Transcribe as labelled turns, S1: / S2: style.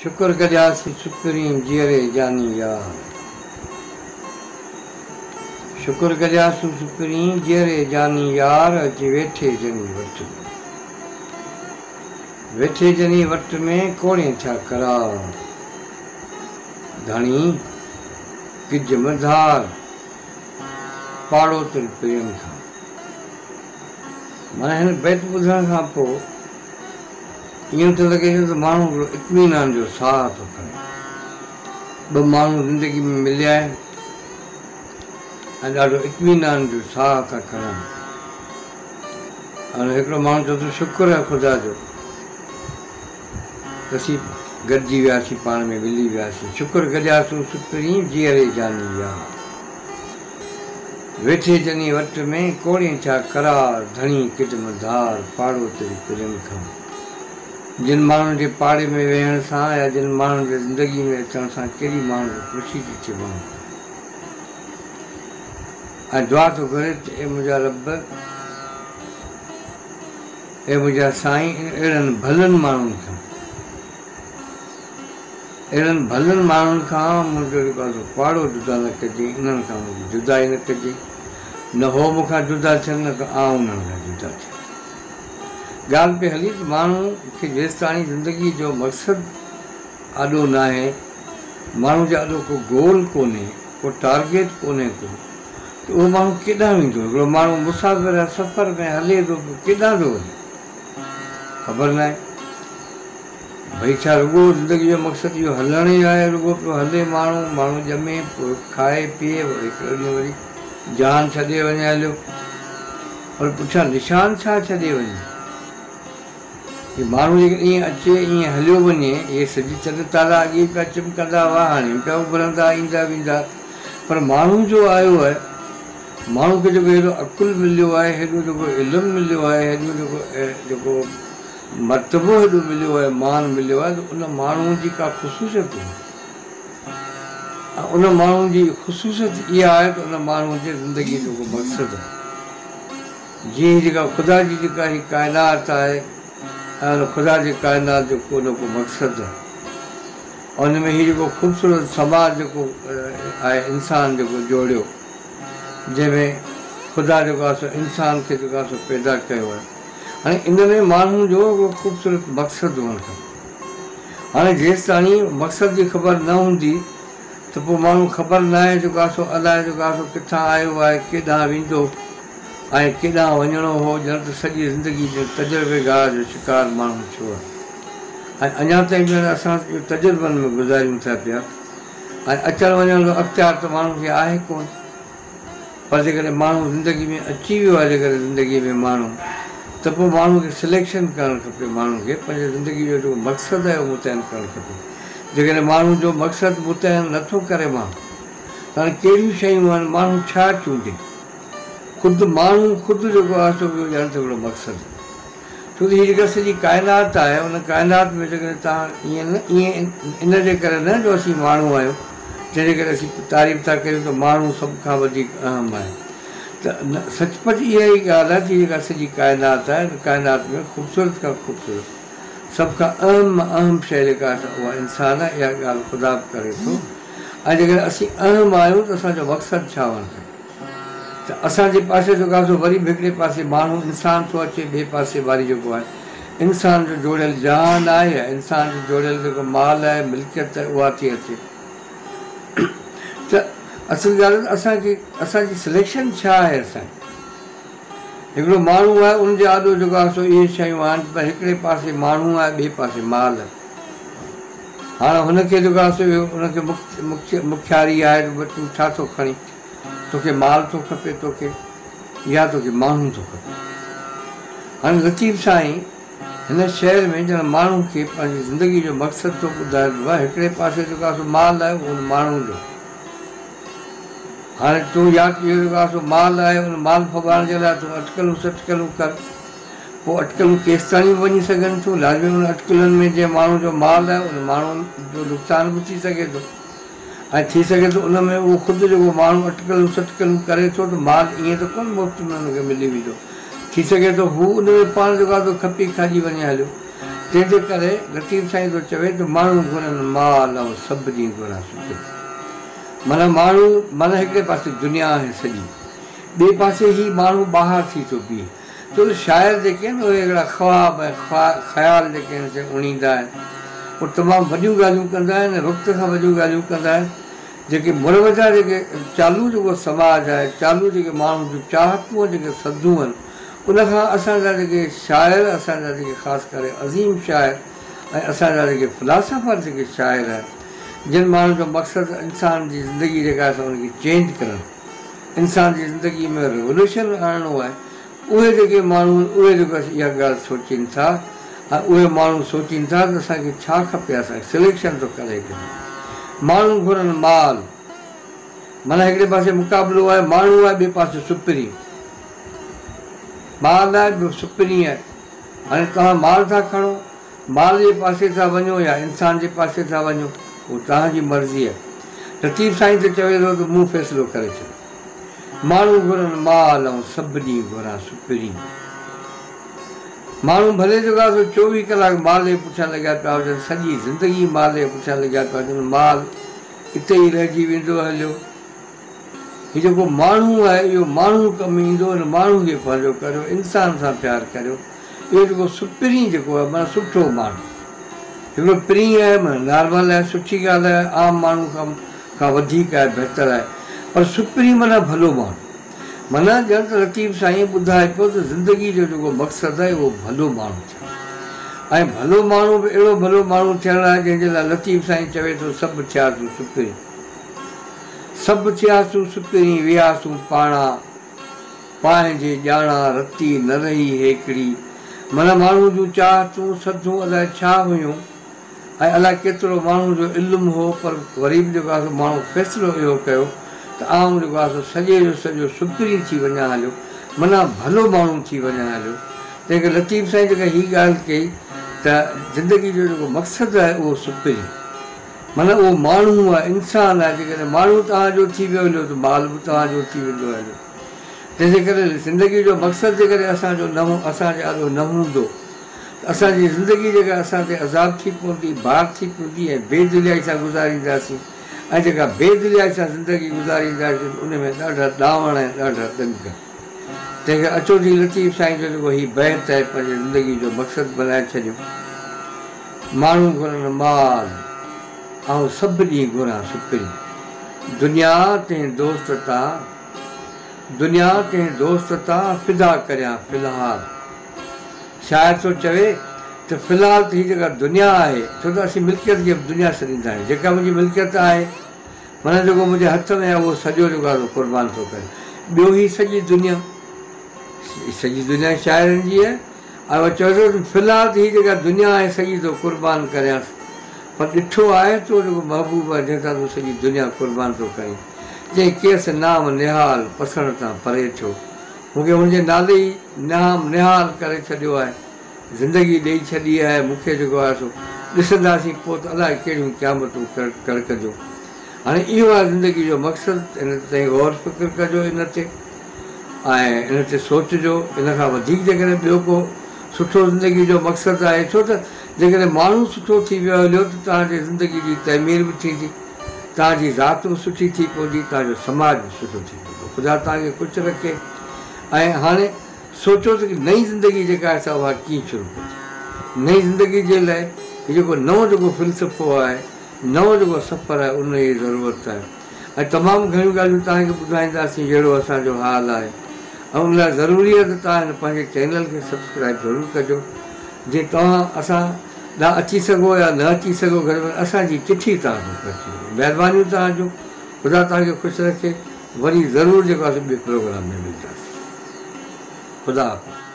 S1: شڪر گڏياسين سپرين جيئري جاني يار. شڪر گڏياسون سپرين جيئري جاني يار اچي ويٺي جني وٽ ۾. ويٺي جني وٽ ۾ ڪوڙين ٿيا قرار. ڌڻي ڪج م ڌار پاڙو تن پرين کان. معنيٰ هن بيت ٻڌڻ کان پوء ائين ٿو لڳي ڄڻ ته ماڻهو هڪڙو اطمينان جو ساهه ٿو کڻي. ٻه ماڻهو زندگي ۾ مليا آهن ۽ ڏاڍو اطمينان جو ساهه ٿا کڻن ۽ هڪڙو ماڻهو چوي ٿو شڪر آهي خدا جو ته اسين گڏجي وياسين پاڻ ۾ ملي وياسين شڪر گڏياسون سپرين جيئري جاني يار. ويٺي جني وٽ ۾، ڪوڙين ٿيا قرار، ڌڻي ڪج م ڌار، پاڙو تري پرين کان. جن ماڻهن جي پاڙي ۾ ويهڻ سان يا جن ماڻهن جي زندگي ۾ اچڻ سان ڪيڏي ماڻهن کي خوشي ٿي ٿئي ماڻهو کي ۽ دعا ٿو گهري ته اي منهنجا رب اي منهنجا سائين اهڙن ڀلن ماڻهن کان. اهڙن ڀلن ماڻهن کان منهنجو جيڪو آهي سو پاڙو جدا نه ڪجين، انهن کان منهنجي جدائي نه ڪجين، نه هو مون کان جدا ٿين نه ڪو آئون انهن کان جدا ٿيان. ڳالهه پئي هلي ته ماڻهو کي جيستاڻي زندگيء جو مقصد آڏو ناهي، ماڻهو جي آڏو ڪو گول ڪونهي، ڪو ٽارگيٽ ڪونهي ڪو، ته اهو ماڻهو ڪيڏانهن ويندو؟ هڪڙو ماڻهو مسافر آهي، سفر ۾ هلي ٿو پيو، ڪيڏانهن ٿو وڃي؟ خبر ناهي. ڀئي ڇا رڳو زندگي جو مقصد اهو هلڻ ئي آهي رڳو پيو هلي ماڻهو، ماڻهو ڄمي پوء کائي پيئي وري هڪڙو ڏينهن وري جهان ڇڏي وڃي هليو پر پٺيان نشان ڇا ڇڏي وڃي؟ هي ماڻهو جيڪڏهن ائين اچي ائين هليو وڃي اهي سج چنڊ تارا اڳي پيا چمڪندا هئا هاڻي به پيا اڀرندا ايندا ويندا پر ماڻهو جو آيو آهي ماڻهو کي جيڪو هيڏو عقل مليو آهي هيڏو جيڪو علم مليو آهي هيڏو جيڪو جيڪو مرتبو هيڏو مليو آهي، مان مليو آهي ته ان ماڻهوء جي ڪا خصوصيت هوندي ۽ ان ماڻهوء جي خصوصيت اها آهي ته ان ماڻهوء جي زندگيء جو ڪو مقصد آهي. جيئن هي جيڪا خدا جي جيڪا هي ڪائنات آهي ۽ ان خدا جي ڪائنات جو ڪو نه ڪو مقصد آهي. ان ۾ هي جيڪو خوبصورت سماج جيڪو آهي انسان جيڪو جوڙيو جنهن ۾ خدا جيڪو آهي سو انسان کي جيڪو آهي سو پيدا ڪيو آهي. هاڻي ان ۾ ماڻهو جو هڪڙو خوبصورت مقصد هئڻ کپي. هاڻي جيستاڻي مقصد جي خبر نه هوندي ته پوء ماڻهو خبر ناهي جيڪو آهي سو الائي جيڪو آهي سو ڪٿان آيو آهي، ڪيڏانهن ويندو ۽ ڪيڏانهن وڃڻو هو، ڄڻ ته سڄي زندگي ڄڻ تجربيگاهه جو شڪار ماڻهو ٿيو آهي ۽ اڃا تائين ڄڻ اسان اهو تجربن ۾ گذاريون ٿا پيا ۽ اچڻ وڃڻ جو اختيار ته ماڻهو کي آهي ڪونه. پر جيڪڏهن ماڻهو زندگي ۾ اچي ويو آهي جيڪڏهن زندگي ۾ ماڻهو ته پوء ماڻهو کي سليڪشن ڪرڻ کپي ماڻهو کي پنهنجي زندگي جو جيڪو مقصد آهي اهو متعين ڪرڻ کپي جيڪڏهن ماڻهو جو مقصد متعين نٿو ڪري ماڻهو ته هاڻي ڪهڙيون شيون آهن ماڻهو ڇا چونڊي خود ماڻهو خود جيڪو آهي سو اهو ڄڻ ته هڪڙو مقصد آهي. ڇو ته هي جيڪا سڄي ڪائنات آهي ان ڪائنات ۾ جيڪڏهن توهان ائين نه ائين ان جي ڪري نه جو اسين ماڻهو آهيون جنهن جي ڪري اسين تعريف ٿا ڪريون ته ماڻهو سڀ کان وڌيڪ اهم آهي ته سچ پچ اها ئي ڳالهه آهي ته هي جيڪا سڄي ڪائنات آهي ان ڪائنات ۾ خوبصورت کان خوبصورت سڀ کان اهم مان اهم شيء جيڪا آهي سا اها انسان آهي اها ڳالهه خدا به ڪري ٿو ۽ جيڪڏهن اسين اهم آهيون ته اسان جو مقصد ڇا هئڻ کپي؟ ته اسان جي پاسي جيڪو آهي سو وري به هڪڙي پاسي ماڻهو انسان ٿو اچي ٻئي پاسي وري جيڪو آهي انسان جو جوڙيل جهان آهي يا انسان جو جوڙيل جيڪو مال آهي ملڪيت آهي اها ٿي اچي ته اصل ڳالهه ته اسان کي اسان جي سليڪشن ڇا آهي اسان هڪڙو ماڻهو آهي ان جي آڏو جيڪو آهي سو اهي شيون آهن پر هڪڙي پاسي ماڻهو آهي ٻئي پاسي مال آهي هاڻ هن کي جيڪو آهي سو اهو ان کي مختياري آهي ته تون ڇا ٿو کڻين، توکي مال ٿو کپي توکي يا توکي ماڻهو ٿو کپي. هاڻي لطيف سائين هن شعر ۾ ڄڻ ماڻهو کي پنهنجي زندگي جو مقصد ٿو ٻڌائي ته ڀاء هڪڙي پاسي جيڪو آهي سو مال آهي اهو ان ماڻهو جو هاڻي تون يا ته اهو جيڪو آهي سو مال آهي ان مال ڦٻائڻ جي لاء تون اٽڪلون سٽڪلون ڪر. پوء اٽڪلون ڪيستاڻي به وڃي سگهن ٿيون. لازمي انهن اٽڪلن ۾ جنهن ماڻهو جو مال آهي ان ماڻهو جو نقصان به ٿي سگهي ٿو ۽ ٿي سگهي ٿو ان ۾ اهو خود جيڪو ماڻهو اٽڪلون سٽڪلون ڪري ٿو ته مال ائين ته ڪونه مفت ۾ ان کي ملي ويندو. ٿي سگهي ٿو هو ان ۾ پاڻ جيڪو آهي سو کپي کاڄي وڃي هليو. تنهن جي ڪري لطيف سائين ٿو چوي ته ماڻهو گهرن مال ۽ سڀ ڏينهن گهران سپرين. معنيٰ ماڻهو معنيٰ هڪڙي پاسي دنيا آهي سڄي، ٻئي پاسي هي ماڻهو ٻاهر ٿي ٿو بيهي. ڇو ته شاعر جيڪي آهن اهي هڪڙا خواب ۽ خيال جيڪي آهن سي اڻيندا آهن. اهي تمام وڏيون ڳالهيون ڪندا آهن ۽ وقت کان وڏيون ڳالهيون ڪندا آهن. جيڪي مروجه جيڪي چالو جيڪو سماج آهي، چالو جيڪي ماڻهن جون چاهتون ۽ جيڪي سڌون آهن، ان کان اسان جا جيڪي شاعر، اسان جا جيڪي خاص ڪري عظيم شاعر ۽ اسان جا جيڪي فلاسافر جيڪي شاعر آهن، جن ماڻهن جو مقصد انسان جي زندگي جيڪا آهي سا ان کي چينج ڪرڻ، انسان جي زندگي ۾ ريولوشن آڻڻو آهي، اهي جيڪي ماڻهو آهن اهي جيڪو آهي اها ڳالهه سوچين ٿا ۽ اهي ماڻهو سوچين ٿا ته اسان کي ڇا کپي اسان کي سليڪشن ٿو ڪري هڪ ماڻهو گهرن مال معنيٰ هڪڙي پاسي مقابلو آهي ماڻهو آهي ٻئي پاسي سپرين مال آهي ٻيو سپرين آهي هاڻي توهان مال ٿا کڻو مال جي پاسي ٿا وڃو يا انسان جي پاسي ٿا وڃو اهو توهان جي مرضي آهي. لطيف سائين ته چوي ٿو ته مون فيصلو ڪري ڇڏيو. ماڻهو گهرن مال آئون سڀ ڏينهن گهران سپرين. ماڻهو ڀلي جيڪو آهي سو 24 ڪلاڪ مال جي پٺيان لڳيا پيا هجن، سڄي زندگي مال جي پٺيان لڳيا پيا هجن، مال اتي ئي رهجي ويندو هليو. هي جيڪو ماڻهو آهي اهو ماڻهو ڪم ايندو، ان ماڻهو کي پنهنجو ڪريو، انسان سان پيار ڪريو. اهو جيڪو سپرين جيڪو آهي معنيٰ سٺو ماڻهو، هڪڙو پرين آهي معنيٰ نارمل آهي، سٺي ڳالهه آهي، عام ماڻهو کان کان وڌيڪ آهي، بهتر آهي، پر سپرين معنيٰ ڀلو ماڻهو. معنيٰ ڄڻ ته لطيف سائين ٻڌائي پيو ته زندگي جو جيڪو مقصد آهي اهو ڀلو ماڻهو ٿيڻ ۽ ڀلو ماڻهو به اهڙو ڀلو ماڻهو ٿيڻ آهي جنهن جي لاء لطيف سائين چوي ٿو سڀ ٿياسون سپرين، سڀ ٿياسون سپرين وياسون پاڻا. پنهنجي ڄاڻان رتي نه رهي هيڪڙي. معنيٰ ماڻهوء جون چاهتون، سڌون الائي ڇا هيون ۽ الائي ڪيترو ماڻهوء جو علم هو پر وري به جيڪو آهي سو ماڻهوء فيصلو اهو ڪيو ته آئون جيڪو آهي سو سڄي جو سڄو سپرين ٿي وڃان هليو معنيٰ ڀلو ماڻهو ٿي وڃان هليو. تنهن ڪري لطيف سائين جيڪا هي ڳالهه ڪئي ته زندگي جو جيڪو مقصد آهي اهو سپرين معنيٰ اهو ماڻهو آهي، انسان آهي، جيڪڏهن ماڻهو توهان جو ٿي ويو هليو ته مال به توهان جو ٿي ويندو هليو. تنهن جي ڪري زندگيء جو مقصد جيڪڏهن اسان جو نه اسان جي آڏو نه هوندو ته اسان جي زندگي جيڪا اسان تي عذاب ٿي پوندي، بار ٿي پوندي ۽ بي دليائي سان گذارينداسين ۽ جيڪا بي دليائي سان زندگي گذارينداسين ان ۾ ڏاڍا ڏانوڻ ۽ ڏاڍا ڏنگ. تنهن ڪري اچو ٿي لطيف سائين جو جيڪو هي بيت آهي پنهنجي زندگي جو مقصد بنائي ڇڏيون. ماڻهو گهرن مال، آئون سڀ ڏينهن گهران سپرين. دنيا تنهن دوست تان، دنيا تنهن دوست تان فدا ڪريان في الحال. شاعر ٿو چوي ته في الحال ته هي جيڪا دنيا آهي، ڇو ته اسين ملڪيت کي به دنيا سڏيندا آهيون، جيڪا منهنجي ملڪيت آهي، معنيٰ جيڪو منهنجي هٿ ۾ آهي اهو سڄو جيڪو آهي سو قربان ٿو ڪريان. ٻيو هي سڄي دنيا، سڄي دنيا شاعرن جي آهي ۽ اهو چوي ٿو ته في الحال ته هي جيڪا دنيا آهي سڄي ٿو قربان ڪريانس پر ڏٺو آهي تو جيڪو محبوب آهي جنهن تان تون سڄي دنيا قربان ٿو ڪرين. جنهن ڪيس نام نهال پسڻ تان پري ٿيو. مون کي هن جي نالي ئي نام نهال ڪري ڇڏيو آهي. زندگي ڏئي ڇڏي آهي مون کي جيڪو آهي سو ڏسنداسين پوء ته الائي ڪهڙيون قيامتون ڪڙڪنديون. هاڻي اهو آهي زندگي جو مقصد ان تي غور فڪر ڪجو ان تي ۽ ان تي سوچجو ان کان وڌيڪ جيڪڏهن ٻيو ڪو سٺو زندگي جو مقصد آهي ڇو ته جيڪڏهن ماڻهو سٺو ٿي ويو هليو ته توهان جي زندگي جي تعمير به ٿيندي توهان جي ذات به سٺي ٿي پوندي توهان جو سماج به سٺو ٿي پوندو خدا توهان کي خوش رکي ۽ هاڻي سوچو ته نئين زندگي جيڪا آهي سا اها ڪيئن شروع ڪجي. نئين زندگي جي لاء هي جيڪو نئون جيڪو فلسفو آهي، نئون جيڪو سفر آهي ان جي ضرورت آهي ۽ تمام گهڻيون ڳالهيون توهان کي ٻڌائينداسين جهڙو اسان جو حال آهي ۽ ان لاء ضروري آهي ته توهان هن پنهنجي چينل کي سبسڪرائيب ضرور ڪجو جيئن توهان اسان ڏانهن اچي سگهو يا نه اچي سگهو گهٽ ۾ گهٽ اسان جي چٺي توهان تائين پهچي وڃي. مهربانيون توهان جون. خدا توهان کي خوش رکي. وري ضرور جيڪو آهي سو ٻئي پروگرام ۾ ملنداسين. خدا حافظ.